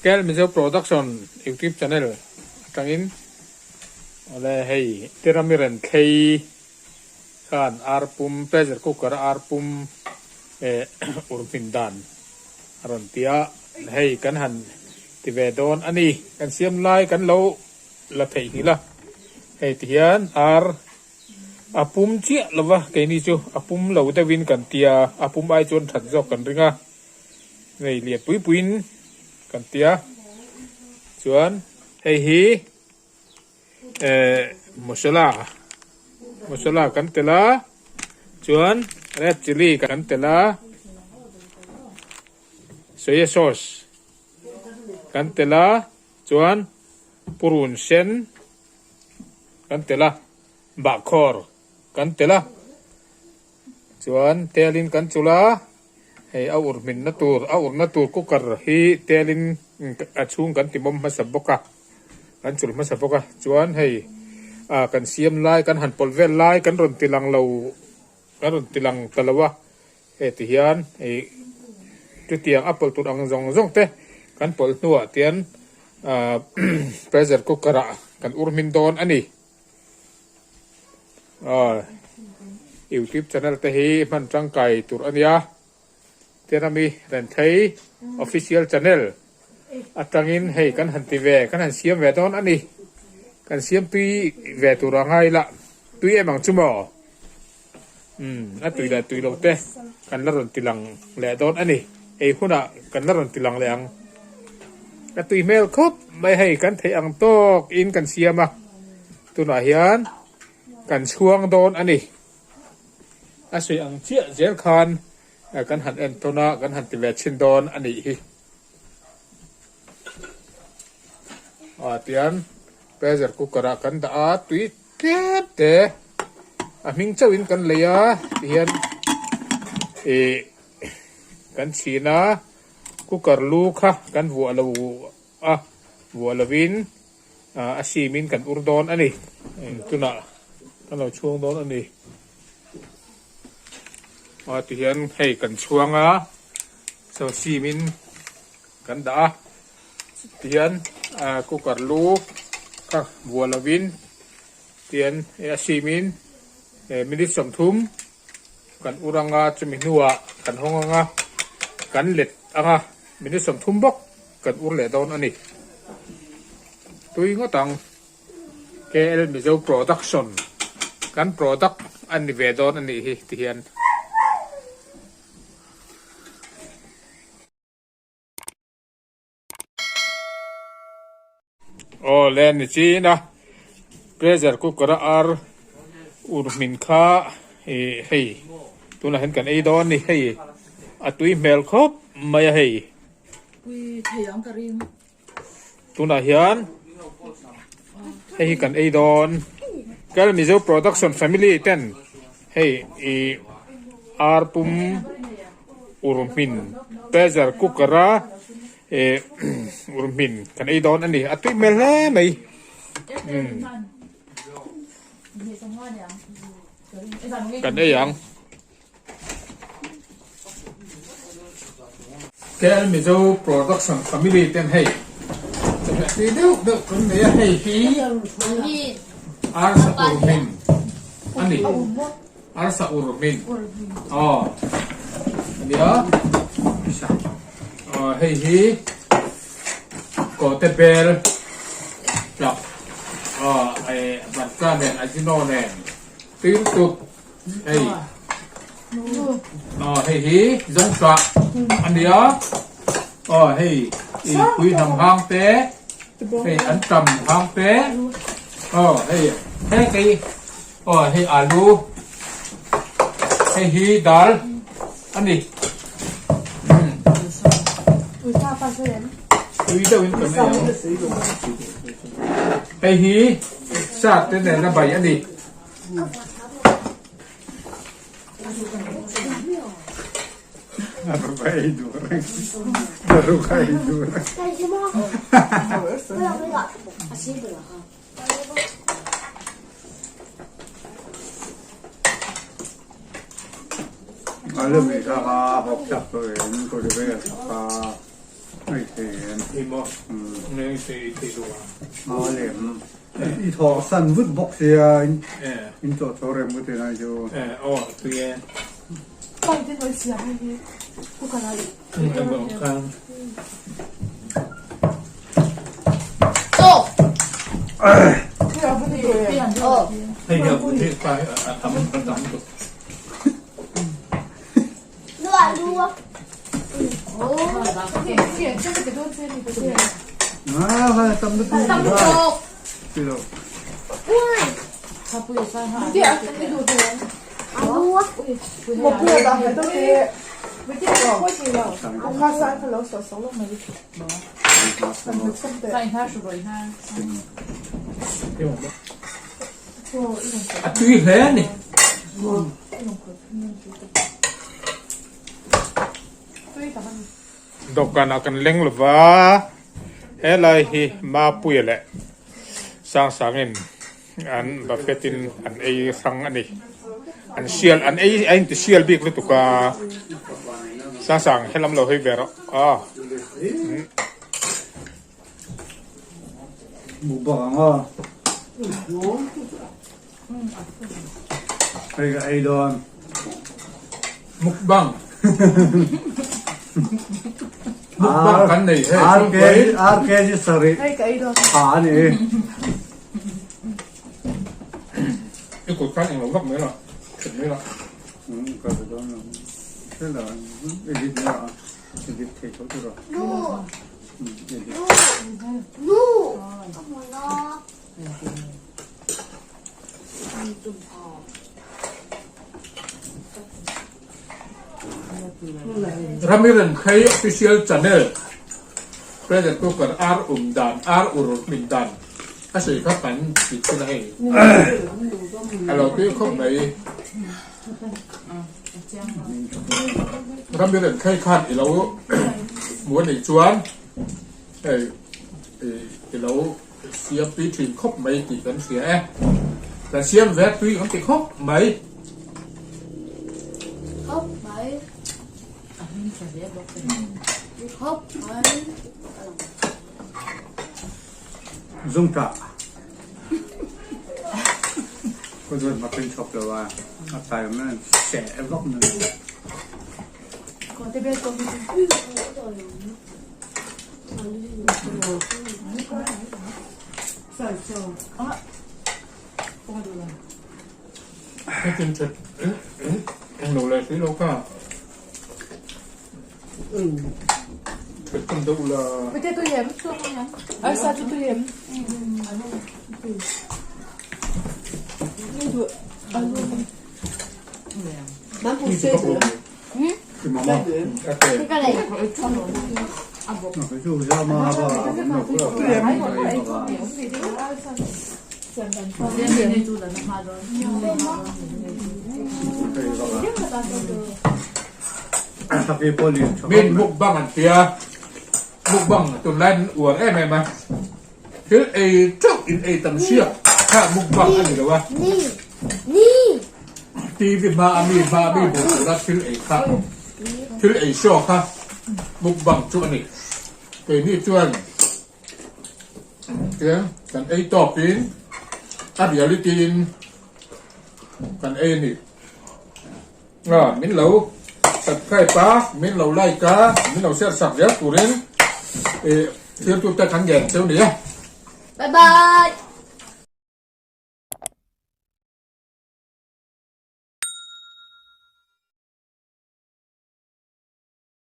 Kel Mizo Production YouTube channel atangin awle hei Tirami Renthlei khan ar pum pressure cooker a ar pum eh urhmin dan a rawn ti a, hei kan han ti ve dawn a ni. Kan siam lai kan lo la theihnghilh a, hei ti hian ar A pum chiah lo va, keini chu a pum lo deuhin kan tia, a pum ai chuan that zawk kan ring a, hei lian pui puiin kan tia, chuan hei hi eh masala masala kan tel a, chuan red chilli kan tel a, soya sauce kan tel a, chuan purun sen. Kan tel a, bahkhawr kan tel a, chuan telin kan chulh a, hei a ur hminna tur a urna tur cooker hi telin a chhung kan ti mawm hmasa bawk a, kan chulh hmasa bawk a, chuan hei ah kan siam lai kan han pawlh vel lai kan rawn ti lang lo kan rawn ti lang ta lo a, hei ti hian hei chutiang a pawlh tur ang zawng zawng te kan pawlh hnuah tian ah pressure cooker ah kan ur hmin dawn a ni. Ah youtube channel te hi hman tangkai tur a nia Terami Renthei official channel atangin hei kan han ti ve kan han siam ve dawn a ni. Kan siam tui ve tur a ngai la tui em ang chu maw? Umm a tui leh tui lo te kan la rawn ti lang leh dawn a ni. Ei hunah kan la rawn ti lang leh ang. A tui hmel khawp mai hei kan theih ang tawk in kan siam a tunah hian kan chhuang dawn a ni. A sawi ang chiah zel khan kan han en tawn a kan han ti ve chhin dawn a nih hi. Ah tian pressure cooker ah kan dah a tui tlem te a hming chauh in kan lei a tihian ih kan chhin a cooker lu kha kan vuah lo a vuah lo in ah a sim in kan ur dawn a ni tunah kan lo chhuang dawn a ni ah tihian hei kan chhuang a chaw sim in kan dah a tihian ah cooker lu kha vuah lovin tihian a sim in minute 30 kan ur anga chumi hnuah kan hawng anga kan let anga minute 30 bawk kan ur leh dawn a ni tui ngawt ang KL Mizo Production kan product a ni ve dawn a nih hi tihian. Aw le ni chin a pressure cooker a ar ur hmin kha ih hei tunah hian kan ei dawn a ni hei a tui hmel khawp mai a hei. Tunah hian hei hi kan ei dawn Kel Mizo Production Family ten hei ih ar pum ur hmin pressure cooker a ih ur hmin kan ei dawn a ni a tui hmel hle mai umm kan ei ang. KL Mizo Production Family ten hei chawhmeh tui deuh deuh kan nei a, hei hi arsa ur hmin a ni, arsa ur hmin aw a nia, aw hei hi kawte bel tlak aw hmarcha nen ajino nen tui lutuk. Hei aw hei hi zawngtah a nia aw hei i pui hnam hang te hei an tam hang te aw hei hei kei aw hei alu hei hi dal a ni tui deuh in kan ei ang hei hi sa te nen a bai a ni. Ei thei em. Ei maw? Nge ei thei ei thei lo a. A lem. I thawh san vut bawk sia in chawh chho rem vut in ai chu. Aw tui e. Pan te hnuai siam hei hi cooker ah i Hei hi a vun hi pa hi a tam a tam tuk. A tui hle a ni. Dawhkanah kan leng lo va, helai hi Mapuia leh Sangsangin an buffet in an ei hrang a ni. An sial an ei a inti sial bik lutuk a, Sangsang helam lo hawi ve rawh aw. Mukbang ang aw. Hei ka ei dawn. Mukbang. Mukbang kan nei hei. RK RKG sarih. Hei ka ei dawn. Tha a ni. I kut khan englo vak mai la. Thut mai la. Ka ti dawn lo. Thil a edit mai a. Edit thei tho tur a. Edit. Ramiran Khai Official Channel Pressure Cooker ar um dan ar ur min dan a sawi kha kan ti thin a hei a lo tui khawp mai Ramiran Khai khan i lo hmu a nih chuan hei i lo Siam tui thin khawp mai tih kan hria e. Kan siam ve tui kan ti khawp mai. Khawp mai. A hming tha hle bawk e. Khawp mai. Zungtah. Ka duat mak in chawp lo a, a tlai awm em seh vak mai. Kawte bel pawh hi Hetin that eng lo leh si lo kha. That kan deuh la. Mite tui em? Arsa chu tui em? Min mukbang an tia, mukbang tunlai an uar em em a, thil ei teuh in ei tam siak kha mukbang a ni lo a. TV hma a mi hma a mi hmuh tura thil ei kha thil ei show kha mukbang chu a ni. Keini chuan tiang kan ei tawkin a reality in kan ei a ni. A min lo subscribe a, min lo like a, min lo share sak zel turin ih thiltute kan ngen cheu ni e. Bye bye.